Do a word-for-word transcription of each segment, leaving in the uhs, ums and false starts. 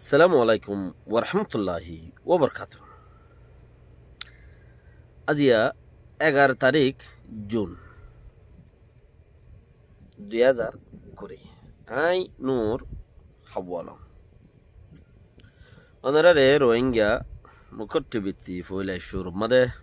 Assalamu alaikum warahmatulláhi wabarakátuhu. Aziya egaró tarík Jun, dui házar kuri. Aññí Nur Hawwal. Ónorare Rohingya Mukottibitti foila cúrur mazé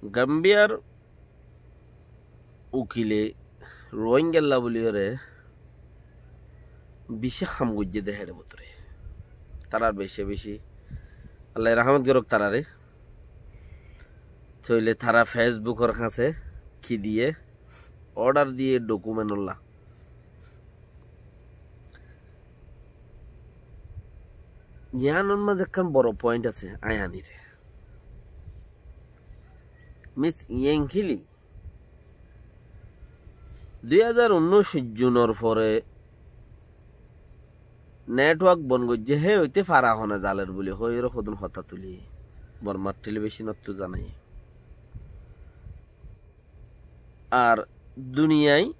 Gambiyar ukile Rohingyalla buliyóre bicí ham goijjé de héçe bútore. Tarár beca beci Allaye rahmot gorók tarare. Tóile tara Facebookor hañsé ki diyé, order diyé documentolla. Yiánor mazé ekkán boro point asé, aññí anír. Miss Yengkili dui házar unnúic Junor fore network bon goijjé, hé óite fara hone zaler buli hoiyóre hodún hotá tulí Bormar telibicónottú zanaiyé. Ar duniyai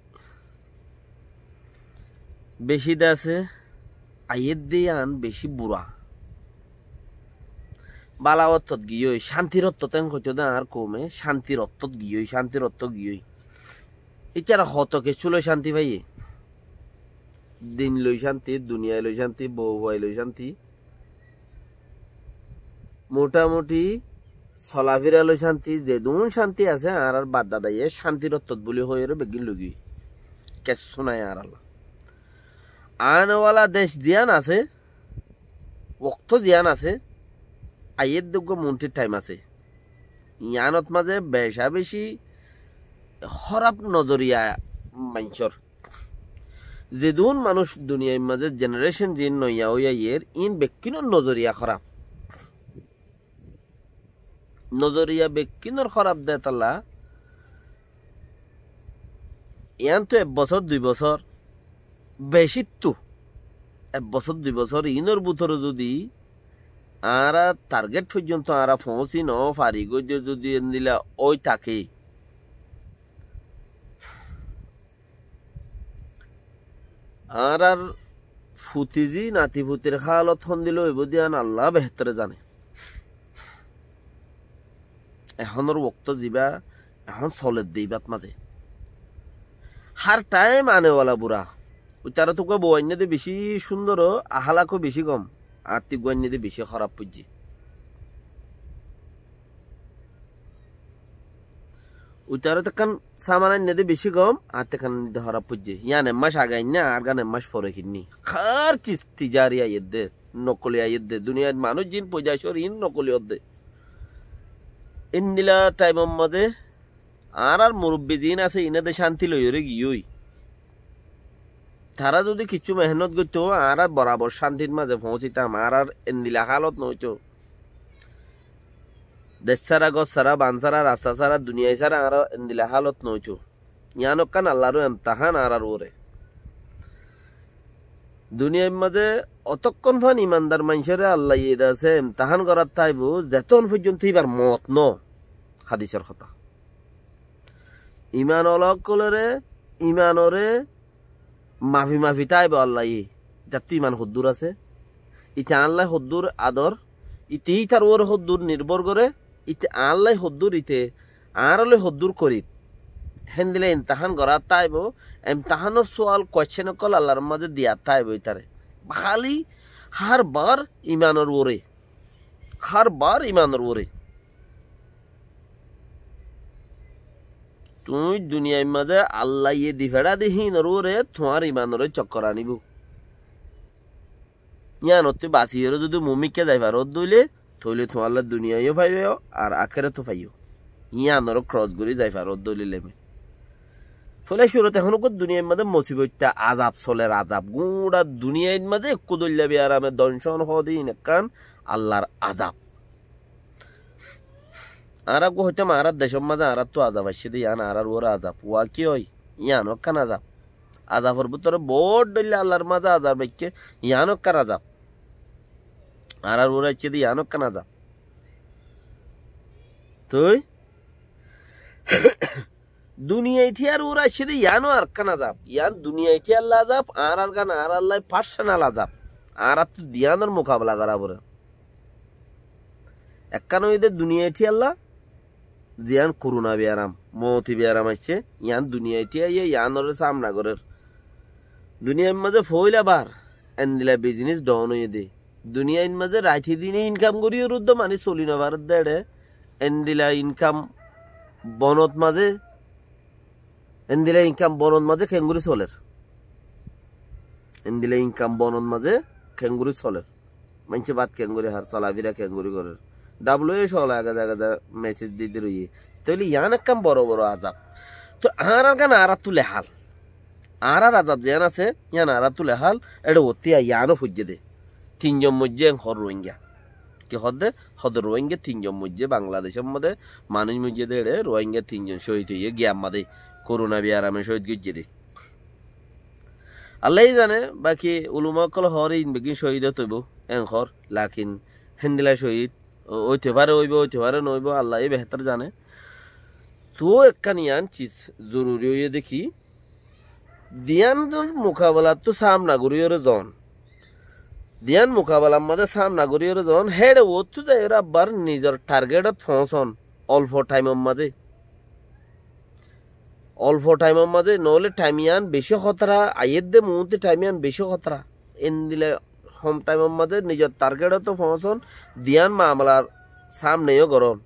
beci de asé, aiyér de yián beci bura. Bála ottót giyói, cántir ottót, en hoitó de añár koume, cántir ottót giyói, cántir ottót giyói. Ítara hoto kessú loi cánti faiyé. Din loi cánti, duniyai loi cánti, bou fuwai loi cánti. Mutámuti solafira loi cánti, zedún cánti asé, añárár bafdadaye cántir ottót buli hoiyóre beggín loigiyói. Kessú nái añárálla. Anewala dec ziyán asé, októ ziyán asé, aiyér de uggúa munthír thaim asé. Yiánot mazé beca beci hóraf nozoriya maincór. Zedún manúic duniyair mazé generation ziín noiya ói aiyér, iín bekkúnor nozoriya hóraf. Nozoriya bekkúnor hóraf de tolla, yiántu ek bosór, dui bosór, becíttu ek bosór, dui bosór, iínor bútore zudi añára target foijjonto añára foóñsi nofarí goi de zudi endilla ói táke, añárár futizí natifutir hálot hondilla óibo de yián Allah behétore zane. Ehónor októ zibá, ehón soler de ibát mazé. Hár thaim anewala bura. Uitaráttu uggúa bou ainné de bicí cúndor, ahálakkó bicí gom. Añáttu uggúa ainné de bicí hóraf foijjé. Uitaráttu ekkán saman ainné de bicí gom, añáttu ekkán ainné de hóraf foijjé. Yián ek mac age ainné, añárgán ek mac fore kinní. Hár ciz tijari aiyér de, nokoli aiyér de. Duniyait manúic ziín foida cór, iín nokoli ódde. Endilla thaimor mazé añárár murubbi ziín asé, iíne de cánti loiyóre giyói. Tará zudi kiccú mehénnot goittóu, añára borabor cántir mazé foóñsitam, añárár endilla hálot noóitou. Dec sára, gór sára, ban sára, rasta sára, duniyai sára añára endilla hálot noóitou. Yián ekkán Allaró emtahán añárár uore. Duniyair mazé otókkon fán imandar maincóre Allaye de asé emtahán gorát táibo, zetón foijjonto íbar moot noó. Hádisor hotá. Iman ola ókkolore, imanoré mafi mafi táibo Allaye. Ítattú iman hoddúr asé, íte añálla hoddúr ador, íte ítar uore hoddúr nirbór goré, íte añálla hoddúr, íte añára loi hoddúr korib. Héndilla imtahán gorát táibo, imtahánor sual, question ókkol Allar mazé diyat táibo ítare. Háli hár bar imanor uore, hár bar imanor uore. Tuñí duniyair mazé Allaye di feçá de híinor uore tuáñr imanoré cokkor aníbo. Yíanottú basiyóre zudi mumikká zai faró de óile, tóile tuáñlla duniyai yó faiyó ar akérat ó faiyó. Yíanoré kros gorí zai faró de óile leme. Foila cúrut ehón uggúa duniyair mazé musibotta azab soler, azab. Guñça duniyair mazé ekkú dóilla biarame doncón hoó de híin ekkán Allar azab. Añára uggúa hoitám, añárar decór mazé añáráttu azab aiccé dé, yián añárár uore azab. Uá ki ói? Yiáno ekkán azab. Azafor bútore boóut dóilla Allar mazé azab raikké, yiáno ekkán azab. Añárár uore aiccé dé, yiáno ekkán azab. Tui Duniyai thíyar uore aiccé dé, yián ó arekkán azab. Yián duniyai thíyar lá azab, añárar gán añárar lá personal azab. Añárattú diyanor mukabela gorá foré. Ekkán óiye dé duniyai thíyar lá, ziyán korona biyaram, mouti biyaram aiccé, yián duniyai thíyaye yiánoré samna gorér. Duniyair mazé foóila bar endila bizinis down óiye dé. Duniyair mazé raite dine inkam gorí uddúa manúic soli nofarér dé eçé, endila inkam bonot mazé, endila inkam bonot mazé keéngorí solér? Endila inkam bonot mazé keéngorí solér? Maincé bát keéngorí hár, solafira keéngorí gorér? Dabul ó ec ola gaza gaza mesej di di roiyé. Tóile yián ekkán boro boro azab. Tói añárar gán añárattú lehál. Añárar azab ziyán asé, yián añárattú lehál, eçé uottí yián ó foijjé dé. Tin zon moijjé en hoór Rohingya. Ki hoódde? Hoódde Rohingya tin zon moijjé, Bangladecór modé manúic moijjé dé eçé, Rohingya tin zon cóhid óiye giyé ammadé, korona biyarame cóhid goijjé dé. Allaye zane, baki uluma ókkole hoór in beggín cóhid óit óibou, en hoór, lakin héndila cóhid ó-, óite fare óibou, óite fare noóibou, Allaye behétor zane. Tóu ekkán yián ciz zoruri óiye dé ki, diyanor mukabelattú samna goríyoré zoón. Diyan mukabelar mazé samna goríyoré zoón, héçe uottú zaiyóre abbar nizor targetot foóñson, olfo thaimor mazé. Olfo thaimor mazé, noóile thaim yián bicí hótara, aiyér dé muúnte thaim yián bicí hótara. Endila hom thaimor mazé nizor targetot foóñson, diyan mamelar samne yó gorón.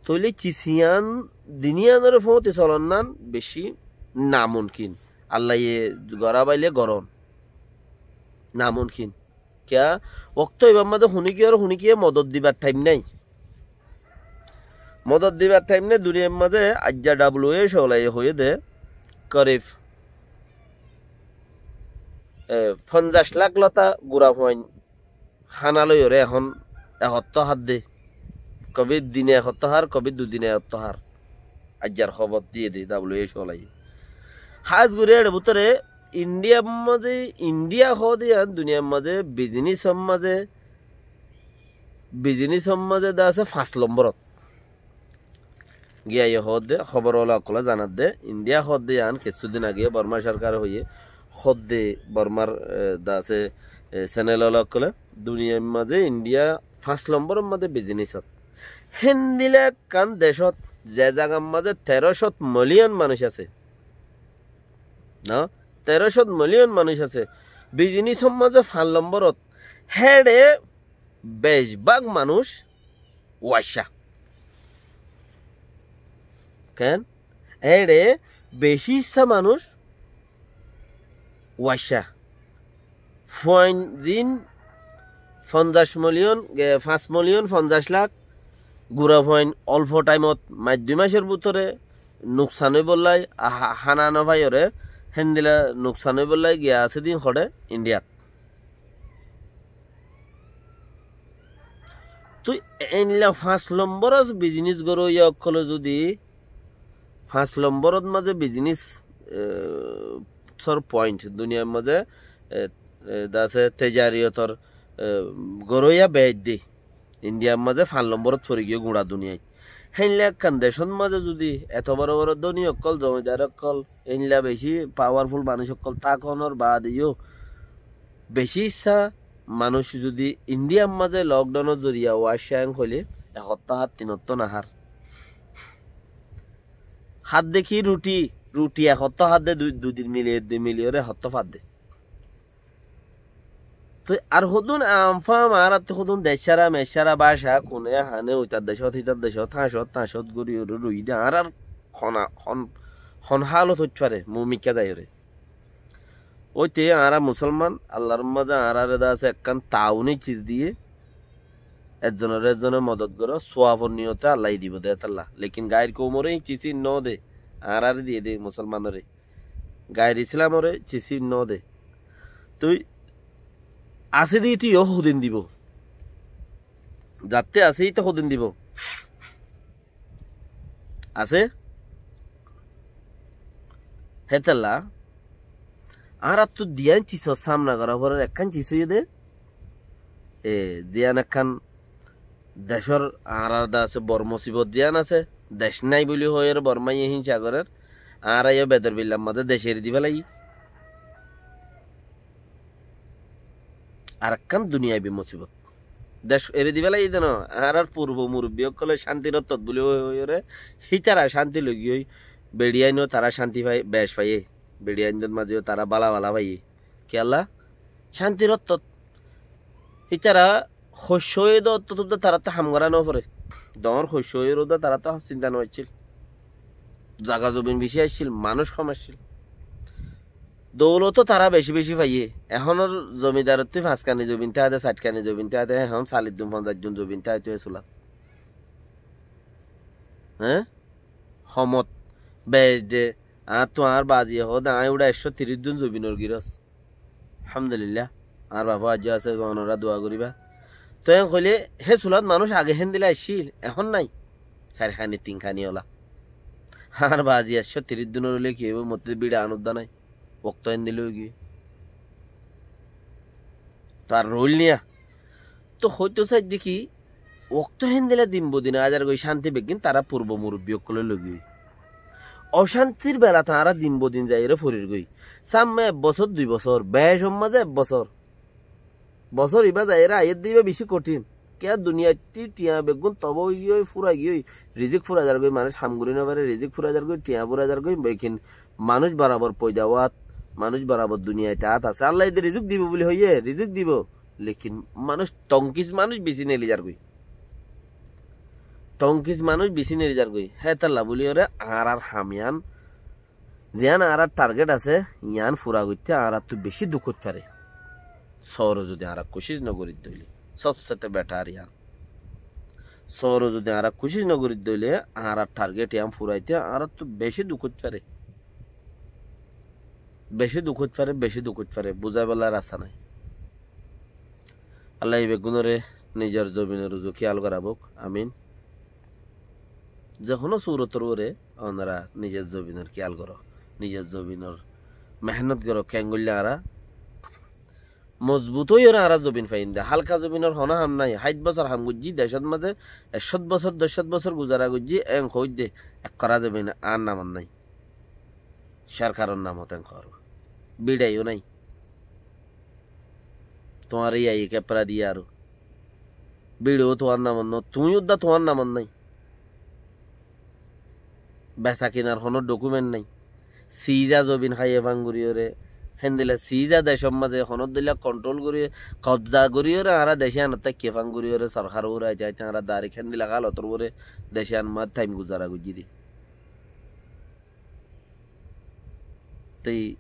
Tóile ciz yián din yiánoré foóñti solonnán bicí namunkin. Allaye gorá faile gorón. Namunkin. Kiyá? Októ ibár mazé huníkiyóre huníkiye modot dibar thaim nái. Modot dibar thaim nái, duniyair mazé aijja dabul ó ec olaye hoiyé dé, korib, e, fonzaic lak lota gura fuain hána loiyóre ehón ek hottó hár dé. Kobi dine ek hottó hár, kobi dudine ek hottó hár. Aijjar hóbor diyé dé, dabul ó ec olaye. Hás gorí eçe bútore Indiyar mazé, Indiya hoóde yián duniyair mazé bizinisor mazé, bizinisor mazé dé asé fañs lomborot. Giyé hoódde, hóbor ola ókkole zanadde, Indiya hoódde yián kessú din age Borma sorkare hoiyé, hoódde Bormar, e, dase, e, senel ola ókkole, duniyair mazé Indiya fañs lomboror mazé bizinisot. Héndila ekkán decót, ze zagar mazé teró cót miliyon manúic asé. No? Teró cót miliyon manúic asé. Bizinisor mazé fañs lomborot. Héçe bec bák manúic waicca. Keén? Éçe bicí issá manúic waicca. Fuain zin fonzaic miliyon, ge-, fañs miliyon fonzaic lak, gura fuain olfo thaimot maic dui maicor bútore nuksan óibollái, a-, ha-, hána nofaiyóre, héndila nuksan óibollái giya asé din hoçé Indiyat. Tui endila fañs lomborot bizinis goróiya ókkole zudi fañs lomborot mazé bizinis, e, sor point duniyair mazé, e, e, dase tejariyotor, e, goróiya beedde. Indiyar mazé fañs lomborot fori giyé guñça duniyait. Héndila ekkán decót mazé zudi eto boro boro dóni ókkol, zomidar ókkol, endila bicí pawarful manúic ókkol tákonor baade yó bicí issá manúic zudi Indiyar mazé lokdaunor zoriya waicca en hoilé ek hottó hár, tin hottó nahár. Hádde ki ruthi, ruthi ek hottó hádde dui, dui din mili, ek din miliyóre ek hottó fadde. Toi ar hodún am fam, añárattú hodún dec sára, mec sára, báca, kune, hane, uitar decót, hitar decót, háñcot, táñcot gorí ore roiyí de, añárar hon, hon, hon hálot óit fare, mumikká zaiyóre. Óite añára musolman, Allar mazé añárare de asé ekkán taawuni ciz diyé, ekzonoré ekzone modot goró, suwafor niyote Allaye dibo de hétalla. Lekin gair koumoré híin ciz híin no de, añárare diyé de musolmanoré. Gair Islamoré ciz híin no de. Tui asé de íte yó hodin dibo. Zatte asé íte hodin dibo. Asé? Hétalla añárattú diyan cizor samna gorá forer, ekkán ciz óiye de, e, ziyan ekkán decór añárar de asé bor musibot ziyan asé, Dec nái buli hoiyóre Bormáye hínsa gorér. Añára yó bedor billar mazé dec eri di félaiyí. Arekkán duniyaibi musibot. Dec eri di félaiyí de no, añárar purbo murubbi ókkole cántir ottót buli hoiyóre, hítara cánti loigiyói, beçiyain ó tara cánti fai, bec faiyé. Beçiyaindór mazé yó tara bála bála faiyé. Kiyólla? Cántir ottót. Hítara hoiccó óiye de ottót uddá tarattú ham gorá no foré. Doóñr hoiccó óiye de uddá tarattú ham sinta no accíl. Zaga zobin bicí accíl, manúic hom accíl. Doulot ó tara bicí bicí faiyé. Ehónor zomidarottú fañskani zobin táke de, saitkani zobin táke de, ehón saliddun fonzaiddun zobin táke de e sulat. Hé? Homot, bec de, añáttu añár baziye hoó de, aññí uçá ekcó tiríc dun zobinor girós. Alhamdulillah. Añár bafó aijjó asé, onorá dua goríba. Toi en hoilé, hé sulat manúic age héndilla accíl, ehón nái. Sairkani, tinkhani ola. Añár bazi ekcó tiríc dunor óile ki óibo, mottí bíça an uddá nái. Okto héndilla óigiyoi. Tar roil niya. Toi hoito saidde ki, okto héndilla din bodin aizar goi cánti beggín tara purbo murubbi ókkolé loigiyoi. Ocántir belat añára din bodin zaiyóre forir goi. Samme ek bosór, dui bosór, bec hom mazé ek bosór. Bosór ibá zaiyóre aiyér de ibá bicí kothín. Kiyá duniyaittí thiañ beggún tobá óigiyoi, fúrai giyoi, rizik fúrai zargoi, manúic ham gorí nofaré, rizik fúrai zargoi, thiañ fúrai zargoi, bekin manúic borabor foida óat, manúic borabor duniyait aát asé. Allaye de rizik dibo buli hoiyé, rizik dibo. Lekin manúic tonkis manúic bicí neli zargoi. Tonkis manúic bicí neli zargoi. Hétolla buli óre añárar ham yián, ziyán añárar target asé, yián fura goitté añárattú bicí duk óit fare. Sóore zudi añára kucíc nogorí dóile, sobsete betar yián. Sóore zudi añára kucíc nogorí dóile, añárar target yián furaité añárattú bicí duk óit fare. Bicí duk óit fare, bicí duk óit fare, buzáibolla rasta nái. Allaye beggúnore nizor zobinor uzu kiyal gorabouk, amin. Ze honó surotor uore onora nizor zobinor kiyal goró, nizor zobinor mehénnot goró, keén goille añára mozbut óiyore añára zobin faiyum de. Hálka zobinor honó ham nái, háit bosór ham goijjí, decót mazé ekcót bosór, doccót bosór guzara goijjí, en hoóidde, ek kora zobin añár namot nái. Sorkaror namot en hoór. Bíça yó nái. Tuáñre yai kepra diyé aró. Bíça yó tuáñr namot no, tuñí uddá tuáñr namot nái. Besa kinar honó dokument nái. Siza zobin háiye fán goríyore. Héndilla siza decór mazé honó dilla kontrol gorí, kobza goríyore añára dec yiánot táikke fán goríyore sorkaror uore aite aite añára dairek héndilla hálotor uore dec yián mazé thaim guzara goijjí de. Toi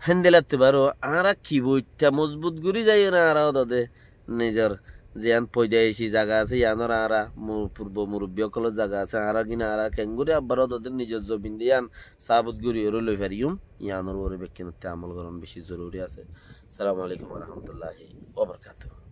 héndilla ttu baró añára ki boitta mozbut gorí zaiyóre añára ódode nizor ziyán foidaici zaga asé, yiánor añára mu-, purbo murubbi ókkolor zaga asé, añára gín añára keéngorí abbar ódode nizor zobin de yián sabut goríyore loi fariyum, yiánor uore bekkúnottú amol gorón bicí zoruri asé. Assalamu alaikum wa rahmatullahi wa barakatuhu.